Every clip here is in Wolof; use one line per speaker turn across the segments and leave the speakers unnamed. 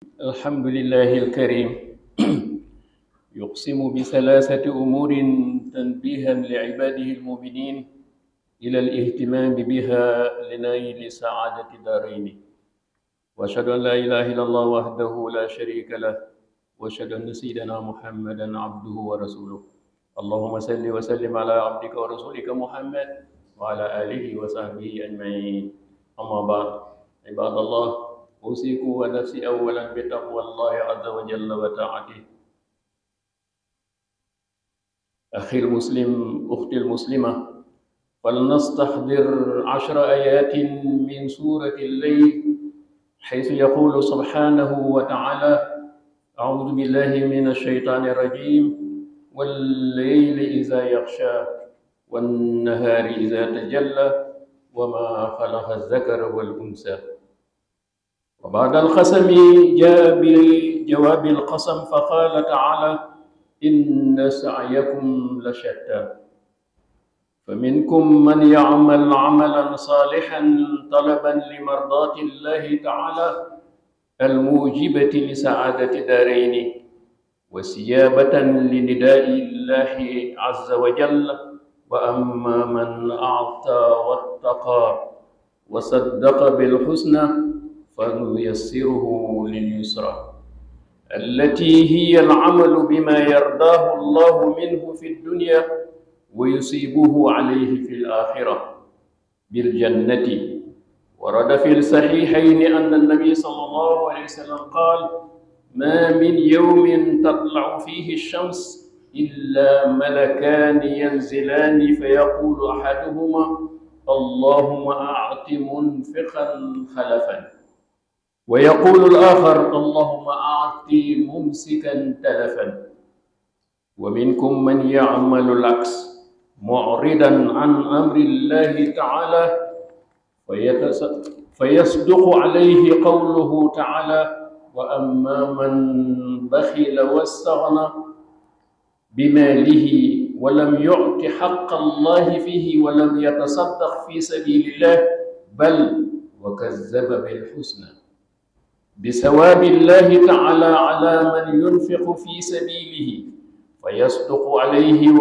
الحمد لله الكريم يقسم بثلاثة أمور تنبيها لعباده المؤمنين إلى الاهتمام بها لنيل سعادة الدارين. وأشهد أن لا إله إلا الله وحده لا شريك له، وأشهد أن سيدنا محمدا عبده ورسوله. اللهم صل وسلم على عبدك ورسولك محمد وعلى آله وصحبه أجمعين. أما بعد، عباد الله، أوصيكم ونفسي أولا بتقوى الله عز وجل وطاعته. أخي المسلم، أختي المسلمة، فلنستحضر 10 آيات من سورة الليل، حيث يقول سبحانه وتعالى: أعوذ بالله من الشيطان الرجيم: والليل إذا يغشى والنهار إذا تجلى وما خلق الذكر والأنثى. وبعد القسم جاء بجواب القسم فقال تعالى: إن سعيكم لشتى، فمنكم من يعمل عملا صالحا طلبا لمرضاة الله تعالى الموجبة لسعادة دارين، وسيابة لنداء الله عز وجل. وأما من أعطى واتقى وصدق بالحسنى فنيسره لليسرى، التي هي العمل بما يرضاه الله منه في الدنيا ويصيبه عليه في الآخرة بالجنة. ورد في الصحيحين أن النبي صلى الله عليه وسلم قال: ما من يوم تطلع فيه الشمس إلا ملكان ينزلان فيقول أحدهما: اللهم أعط منفقا خلفا، ويقول الآخر: اللهم أعط ممسكا تلفا. ومنكم من يعمل العكس معرضا عن أمر الله تعالى فيصدق عليه قوله تعالى: وأما من بخل واستغنى بماله ولم يعط حق الله فيه ولم يتصدق في سبيل الله بل وكذب بالحسنى بثواب الله تعالى على من ينفق في سبيله، فيصدق عليه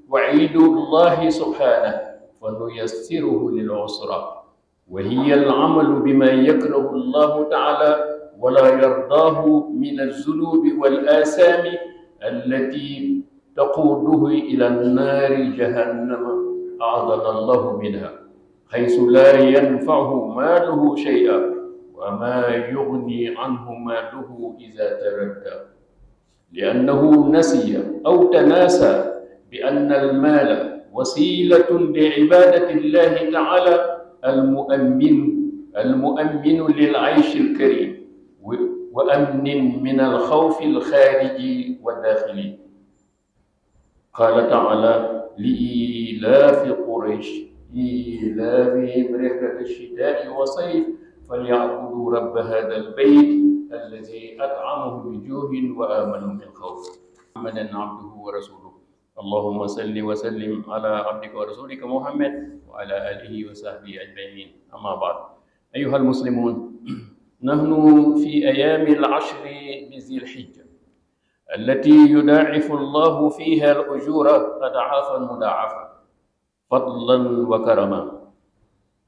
وعيد الله سبحانه فنيسره للعسرى، وهي العمل بما يكره الله تعالى ولا يرضاه من الذنوب والآثام التي تقوده إلى النار جهنم أعاذنا الله منها، حيث لا ينفعه ماله شيئا وما يغني عنه ماله إذا تردى، لأنه نسي أو تناسى بأن المال وسيلة لعبادة الله تعالى المؤمن للعيش الكريم وأمن من الخوف الخارجي والداخلي. قال تعالى: لإيلاف قريش إيلافهم رحلة الشتاء والصيف فليعبدوا رب هذا البيت الذي أطعمهم من جوع وآمنوا من خوف. محمدا عبده ورسوله. اللهم صل وسلم على عبدك ورسولك محمد وعلى آله وصحبه أجمعين. أما بعد، أيها المسلمون، نحن في أيام العشر بذي الحجة التي يضاعف الله فيها الأجور أضعافا مضاعفة فضلا وكرما،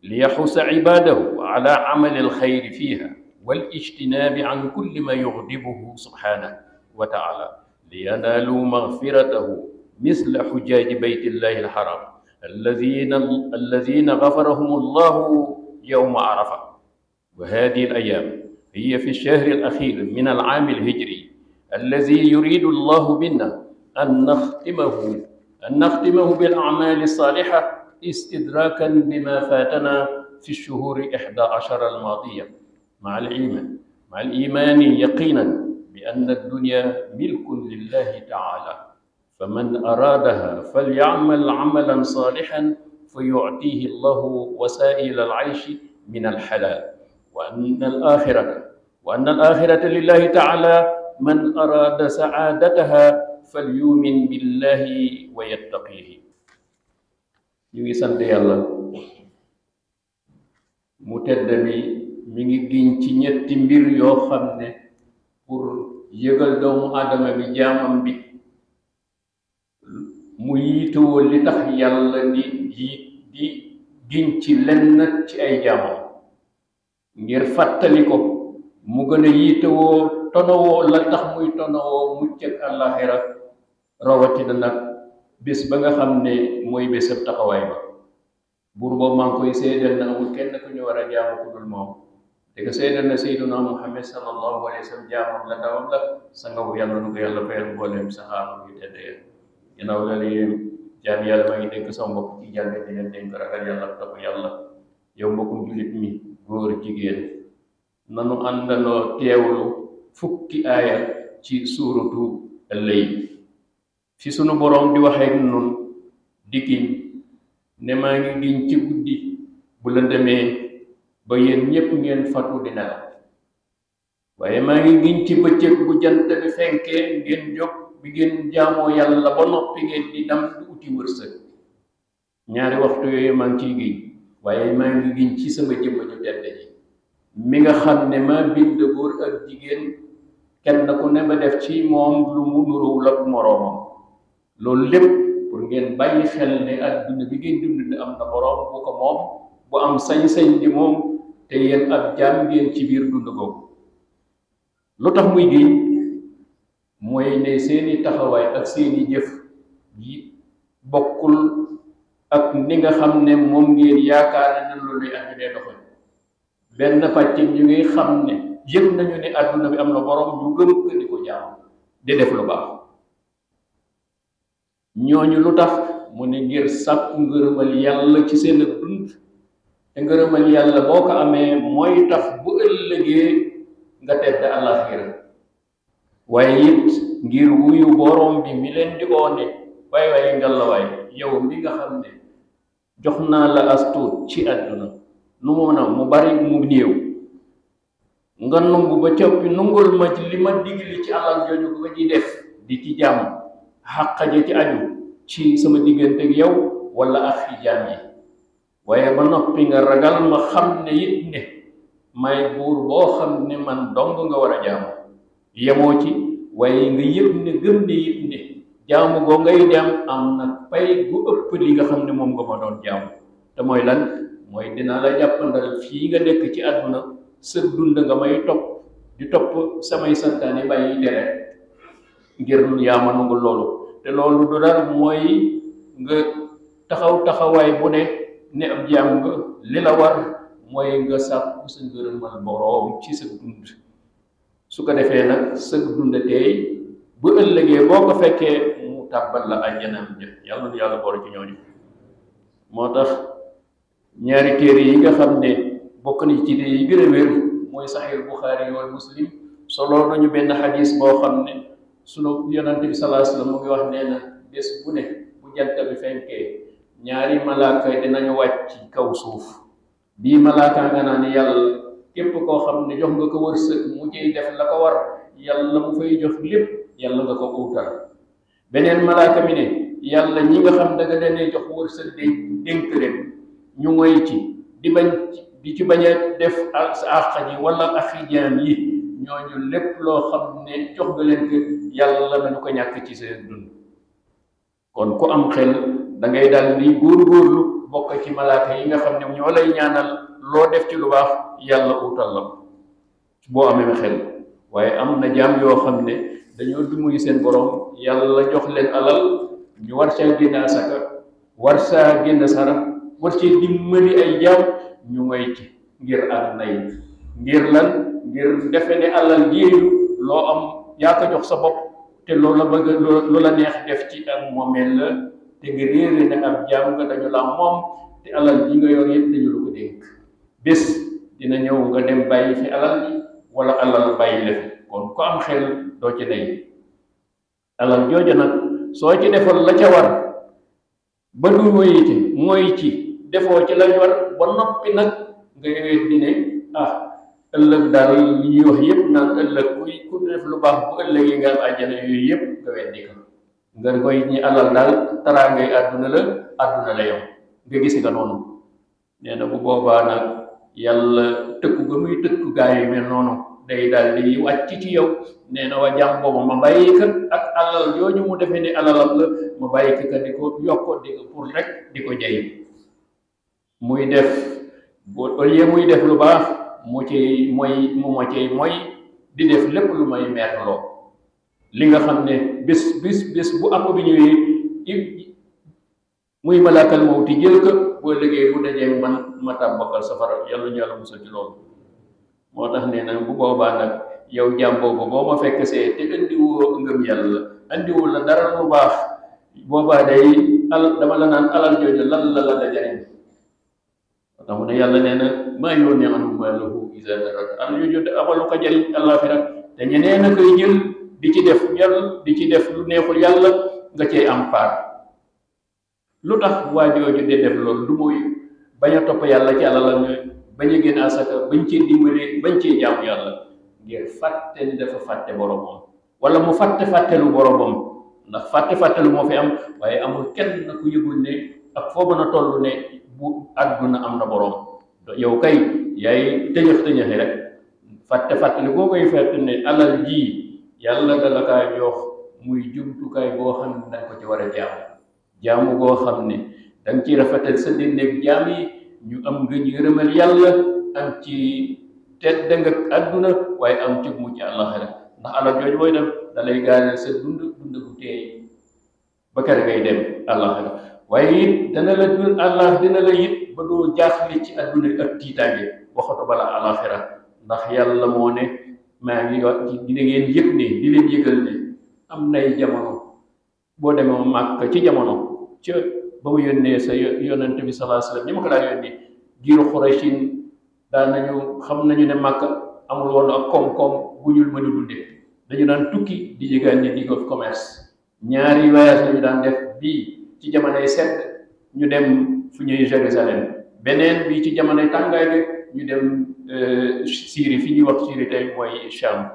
ليحث عباده على عمل الخير فيها والاجتناب عن كل ما يغضبه سبحانه وتعالى، لينالوا مغفرته مثل حجاج بيت الله الحرام الذين غفرهم الله يوم عرفة. وهذه الأيام هي في الشهر الأخير من العام الهجري الذي يريد الله منا أن نختمه بالأعمال الصالحة استدراكا بما فاتنا في الشهور 11 الماضية، مع الإيمان يقينا بأن الدنيا ملك لله تعالى، فمن أرادها فليعمل عملا صالحا فيعطيه الله وسائل العيش من الحلال، وأن الآخرة لله تعالى، من أراد سعادتها فليؤمن بالله ويتقيه. ñu ngi sant yàlla mu tedd mi mi ngi giñ ci ñetti mbir yoo xam ne pour yëgal doomu aadama bi jaamam bi mu yiitewoo li tax yàlla di giñ ci lenn ci ay jaamam ngir fàttali ko mu gën a yiitewoo tonowoo la tax muy tonowoo mucc ak àllaaxira rawatina nag bés ba nga xam ne mooy bésab taxawaay ba buur boobu maa ngi koy seedal na amul kenn ku ñu war a jaamu ku dul moom te ko seedal na Seydina Muhammad sallallahu alayhi wa sallam jaamam la ndawam la sangabu yàlla nu ko yàlla fayal mbooleem saxaaba yu tedd ya ginnaaw la yéen jaam yàlla maa ngi dénk sama mbokk ci jànge di leen dénk ragal yàlla topp yàlla yow mbokkum jullit mi góor jigéen nanu àndandoo teewlu fukki aaya ci suuratu al-Layl fi sunu boroom di waxee nun di giñ ne maa ngi giñ ci guddi bu lëndëmee ba yéen ñépp ngeen fatu di nelaw waaye maa ngi giñ ci bëccëg bu jant bi fenkee ngeen jóg bi ngeen jaamoo yàlla ba noppi ngeen di dam di uti wërsëg ñaari waxtu yooyu maa ngi ciy giñ waaye maa ngi giñ ci sama jëmm ju tedd ji mi nga xam ne maa bind góor ak jigéen kenn ku ne ba def ci moom lu mu nuruwul ak moroomam loolu lépp pour ngeen bàyyi xel ne adduna bi ngeen dund am na boroom bu ko moom bu am sañ-sañ di moom te yéen ab jaam ngeen ci biir dund googu lu tax muy giñ mooy ne seeni taxawaay ak seeni jëf yi bokkul ak ni nga xam ne moom ngeen yaakaar ne loolu luy am dee doxal benn pàcc ñu ngi xam ne yëg nañu ne adduna bi am na boroom ñu gëm ko di ko jaam di def lu baax ñooñu lu tax mu ne ngir sàkku ngërëmal yàlla ci seen dund te ngërëmal yàlla boo ko amee mooy tax bu ëllëgee nga tedd àllaaxira waaye it ngir wuyu boroom bi mi leen di oone waaye ngalawaay yow mi nga xam ne jox naa la as tuut ci àdduna nu mu na mu bari mu néew nga nungu ba coppi nungul ma ci li ma digli ci alal jooju ko ci def di ci jàmm xàqaje ci aju ci sama diggante ak yow wala ak i jaam yi waaye ba noppi nga ragal ma xam ne it ne may buur boo xam ne man dong nga war a jaamu yemoo ci waaye nga yëg ne gëm ne it ne jaamu goo ngay dem am na pay gu ëpp li nga xam ne moom nga ma doon jaamu te mooy lan mooy dinaa la jàppandal fii nga nekk ci àdduna sa dund nga may topp di topp samay santaane bàyyi tere ngir yaa ma nangu loolu te loolu du dara mooy nga taxawaay bu ne ab jaam nga li la war mooy nga sàkku sa ngërëmal boroom ci sa dund su ko defee nag sa dund tey bu ëllëgee boo ko fekkee mu tàbbal la àjjanam jëf yàlla nu yàlla boole ci ñooñu moo tax ñaari téere yi nga xam ne bokk na ci téere yi gën a wér mooy Sahih Bukhari wal Muslim solo nañu benn xadis boo xam ne sunu yonante bi sallallahu alayhi wasallam mu ngi wax nee na bés bu ne bu jant bi fenkee ñaari malaaka dinañu wàcc ci kaw suuf bii malaaka nga naan yàlla képp koo xam ne jox nga ko wërsëg mu ciy def la ko war yàlla mu fay jox lépp yàlla nga ko uutal beneen malaaka mi ne yàlla ñi nga xam da nga leen jox wërsëg de dénk leen ñu ngoy ci di ci bañ a def sa àq ji wala axi jaam yi ñooñu lépp loo xam ne jox nga leen ko yàlla nañu ko ñàkk ci seen dund kon ku am xel da ngay daal di góorgóorlu bokk ci malaaka yi nga xam ne ñoo lay ñaanal loo def ci lu baax yàlla utal la boo amee xel waaye am na jaam yoo xam ne dañoo dumuy seen borom yàlla jox leen alal ñu war saa génn asaka war saa génn sarax war cee dimbali ay jaam ñu ngoy ci ngir ak nay ngir lan ngir defe ne alal jiiru loo am yaa ko jox sa bopp te loolu la bëgg lu la neex def ci ak moomeel la te nga réere ne ab jaam nga dañu la moom te alal ji nga yor yëpp dañu la ko dénk bés dina ñëw nga dem bàyyi fi alal ji wala alal bàyyi la fi kon ku am xel doo ci nay alal jooju nag soo ci defal la ca war ba du moyite mooy ci defoo ci lañ war ba noppi nag nga yowet di ne ëllëg daal li ñuy wax yëpp naan ëllëg ku def lu baax bu ëllëg yi nga am àjjana yooyu yëpp nga weddi ko nga koy ñi alal daal taraangay àdduna la yow nga gis nga noonu nee na bu boobaa nag yàlla tëkku ga muy tëkku gaa yi mel noonu day daal di wàcc ci yow. nee na wa jàmm boobu ma bàyyi ka ak alal jooju mu defee ne alalam la ma bàyyi ka di ko yokk di ko pour rek di ko jay muy def au lieu muy def lu baax mu ci ma cay mooy di def lépp lu may merloo li nga xam ne bés bu àpp bi ñëwee muy malaakal mawti jël ko boo liggéey bu dajee man ma tàbbakal safara yàlla ñu yàlla musal ci loolu. moo tax nee na bu boobaa nag yow jàmm boobu boo ma fekk see te andiwoo ngëm yàlla andiwul la dara lu baax boobaa day dama la naan alal jooju lan la jariñ. moo tax mu ne yàlla nee na maa yoon ne anhu maalahu iza darat alal jooju amalu ko jariñ àllaaxira te ñeneen a koy jël di ci def di ci def lu neexul yàlla nga cee am part. lu tax waa jooju de def loolu lu muy bañ a topp yàlla ci alalam bañ a génn asaka bañ cee dimbali bañ cee jaamu yàlla ngir fàtte ni dafa fàtte boromam wala mu fàttelu boromam ndax fàttelu moo fi am waaye amul kenn ku yëgul ne ak foo mën a toll ne bu àdduna am na borom yow kay yaay tëñëx rek fàttelu boo koy fekk ne alal ji yàlla dala kaa jox muy jumtukaay boo xam ne danga ko ci war a jaamu goo xam ne danga ci rafetal sa dindeeg jaam yi ñu am nga ñu yërëmal yàlla am ci tedd nga àdduna waaye am ci mucc àllaxira ndax alal jooju booy dem da lay gaanal sa dund gu teey ba kere ngay dem àllaxira waaye it dina la it ba doo jaaxle ci àdduna ak tiitaange waxatu bala àllaxira ndax yàlla moo ne maa ngi wax di ngeen yëg ne di leen yëgal ne am nay jamono boo demee Màkka ci jamono ca ba mu yónnee sa yonent bi sallallahu alayhi wasallam ñi ma ko daa yónni giiru Xuraysin daan xam nañu ne Màkka amul woon ak koom-koom bu ñu mën a dundee dañu daan tukki di jëgaan ni di ko commerce ñaari voyage lañu daan def bii ci jamonoy sedd ñu dem fu ñuy Jérusalem beneen bi ci jamonoy tàngaay ga ñu dem Syrie fi ñuy wax Syrie tey mooy Sham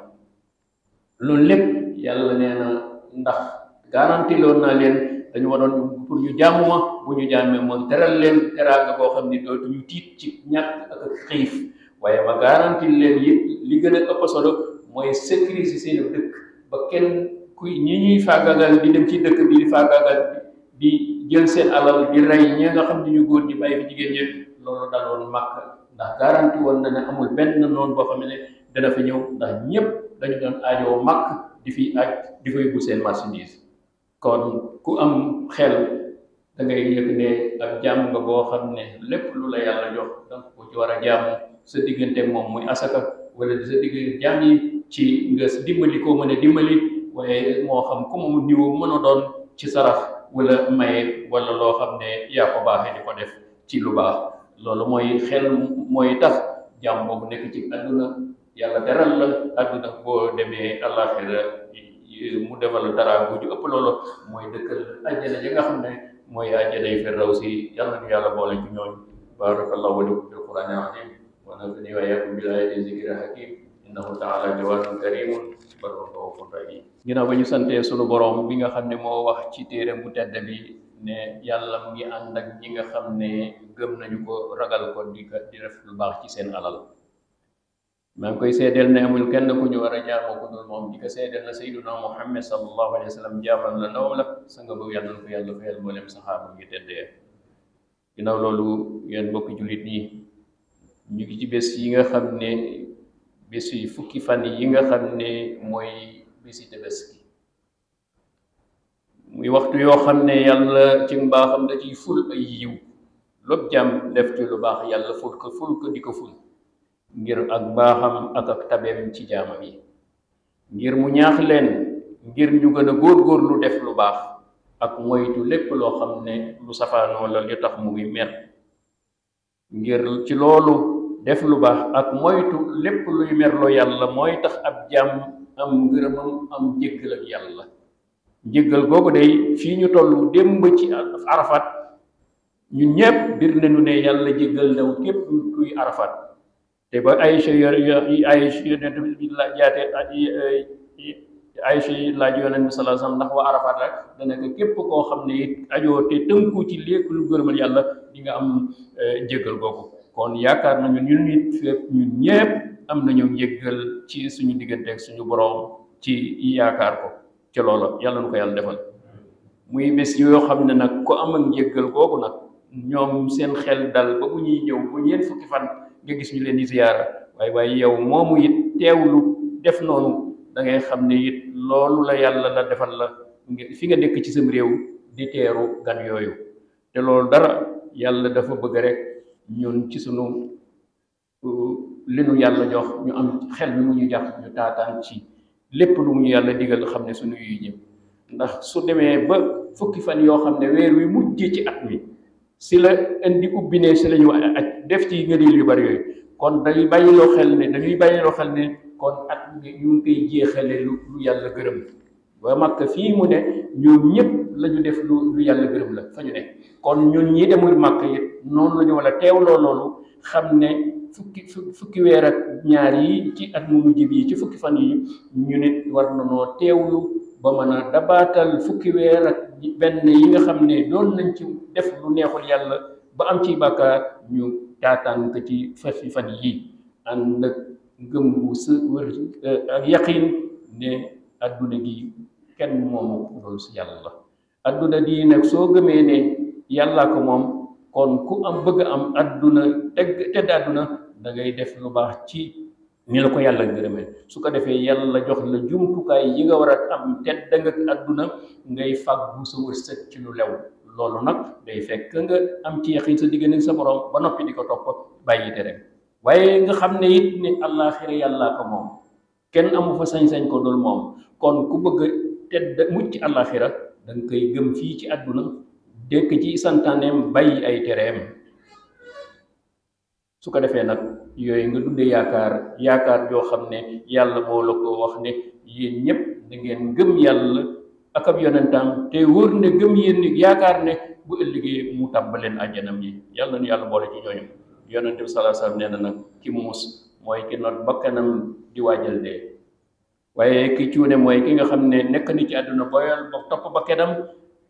loolu lépp yàlla nee na ndax garanti loon naa leen dañu waroon pour ñu jaamu ma bu ñu jaamee moom teral leen teraanga boo xam ni dootuñu tiit ci ñàkk ak xiif waaye ma garanti leen yëpp li gën a ëpp solo mooy sécuriser seen dëkk ba kenn ñi ñuy faagaagal di dem ci dëkk bi di faagaagal di jël seen alal di rey ñi nga xam ne ñu góor ñi bàyyi fi jigéen ñi loolu daloon Makka ndax garanti woon na ne amul benn noonu boo xam ne dana fi ñëw ndax ñëpp dañu doon aajoo Makka di fi yóbbu seen marchandise. kon ku am xel da ngay yëg ne ak jaam nga boo xam ne lépp lu la yàlla jox donc ko ci war a jaamu sa diggante moom muy asaka wala sa diggante jaam yi ci nga dimbali koo mën a dimbali waaye moo xam ku mu niveau mën a doon ci sarax wala maye wala loo xam ne yaa ko baaxee di ko def ci lu baax loolu mooy xel mooy tax jaam boobu nekk ci àdduna yàlla teral la àdduna boo demee àllaaxira mu defal dara bu ju ëpp loolu mooy dëkkal àjjana yi nga xam ne mooy àjjanay firdawsi yàlla ñu yàlla boole ci ñooñ barakallahu wa lakum fil qur'anil azim wa nafani wa iyyakum bil ayati zikril hakim innahu ta'ala jawadun karimun barun ghafurur rahim ginnaaw ba ñu santee sunu borom bi nga xam ne moo wax ci téere bu tedd bi ne yàlla mu ngi ànd ak ñi nga xam ne gëm nañu ko ragal ko di def lu baax ci seen alal maa ngi koy seedeel ne amul kenn ku ñu war a jaamoo ku dul moom di ko seedeel na sayyiduna Muhammad sallallahu alayhi wa sallam jaamal la ndaw la sanga boobu yàlla na ko yàlla fayal mboolem saxaaba ngi teddee ginnaaw loolu yéen mbokki jullit yi ñu ngi ci bés yi nga xam ne bés yi fukki fan yi nga xam ne mooy bési Tabaski muy waxtu yoo xam ne yàlla ci mbaaxam da ciy ful ay yiw lépp jàmm def ci lu baax yàlla ful ko di ko ful ngir ak baaxam ak tabeem ci jaamam yi ngir mu ñaax leen ngir ñu gën a góorgóorlu def lu baax ak moytu lépp loo xam ne lu safaanoo la li tax mu ngi mer ngir ci loolu def lu baax ak moytu lépp luy merloo yàlla mooy tax ab jaam am ngërëmam am njéggal ak yàlla njéggal googu day fii ñu toll démb ci Arafat ñun ñëpp bir nañu ne yàlla jéggal naw képp kuy Arafat te ba Aysa laaj yonent bi sallallahu alayhi wasallam ndax waa Arafat rek dana ko képp koo xam ne it ajoo te tënku ci lépp lu gërëmal yàlla di nga am njéggal googu kon yaakaar nañu ñun nit fépp ñun ñëpp am nañu njëggal ci suñu diggante ak suñu borom ci yaakaar ko ci loola yàlla nu ko yàlla defal muy bés yoo xam ne nag ku am ak njëggal googu nag ñoom seen xel dal ba bu ñuy ñëw bu ñeen fukki fan nga gis ñu leen di ziyaara waaye yow moomu it teewlu def noonu da ngay xam ne it loolu la yàlla la defal la fi nga nekk ci sam réew di teeru gan yooyu te loolu dara yàlla dafa bëgg rek ñun ci sunu li nu yàlla jox ñu am xel mi mu ñu jàpp ñu taataan ci lépp lu mu ñu yàlla digal xam ne sunu yuy ñëw ndax su demee ba fukki fan yoo xam ne weer wi mujj ci at mi si la indi ubbi ne si la ñu aj def ci ngëneel yu bari yooyu kon dañuy bàyyiloo xel ne kon at mi ñu ngi koy jeexale lu yàlla gërëm ba Makka fii mu ne ñoom ñëpp la ñu def lu yàlla gërëm la fa ñu ne kon ñun ñi demul Makka it noonu la ñu war a teewloo loolu xam ne fukki weer ak ñaar yi ci at mu mujj bii ci fukki fan yi ñu nit war na noo teewlu ba mën a dabaatal fukki weer ak benn yi nga xam ne doon nañ ci def lu neexul yàlla ba am ci bàkkaar ñu taataan ko ci fan yi ànd ak ngëm bu sa wër ak yaqin ne adduna gi kenn moomu loolu si yàlla la adduna di nag soo gëmee ne yàllaa ko moom kon ku am bëgg am adduna tedd adduna da ngay def lu baax ci ni la ko yàlla gërëmee su ko defee yàlla jox la jumtukaay yi nga war a am tedd nga adduna ngay fàggu sa wërsëg ci lu lew loolu nag day fekk nga am ci yaqin sa diggante sa borom ba noppi di ko topp bàyyi te rek waaye nga xam ne it ne àllaaxira yàllaa ko moom kenn amu fa sañ-sañ ko dul moom kon ku bëgg tedd mucc àllaaxira da nga koy gëm fii ci àdduna dëkk ci santaaneem bàyyi ay tereem su ko defee nag yooyu nga dundee yaakaar joo xam ne yàlla moo la ko wax ne yéen ñëpp da ngeen gëm yàlla ak ab yonentam te wóor ne gëm yéen yaakaar ne bu ëllëgee mu tàbbaleen àjjanam yi yàlla nu yàlla boole ci ñooñu yonent bi sallallahu alayhi wasallam nee na nag ki muus mooy ki not bakkanam di waajal dee waaye ki cuune mooy ki nga xam ne nekk ni ci àdduna boyal ba topp bakkanam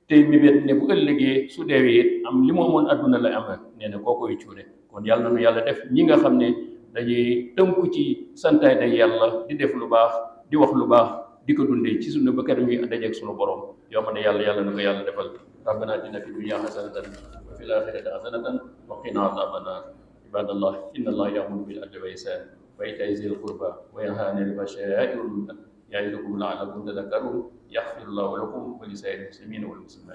tey mébét ne bu ëllëgee su deewee it am li mu amoon àdduna la am nee na koo koy cuune kon yàlla na nu yàlla def ñi nga xam ne dañuy tënku ci santaay na yàlla di def lu baax di wax lu baax di ko dundee ci sunu ba keroog ñuy dajeeg sunu borom yoo xam ne yàlla na ko yàlla defal rabbana atina fid dunya hasanatan wa fil akhirati hasanatan wa qina adhaban nar ibadallah inna allaha ya'muru bil adli wa ihsan wa ita'i zil qurba wa yanha 'anil fahsha'i wal munkar ya'idukum la'allakum tadhakkarun yaghfirullahu lakum wa lisa'iril muslimina wal muslimat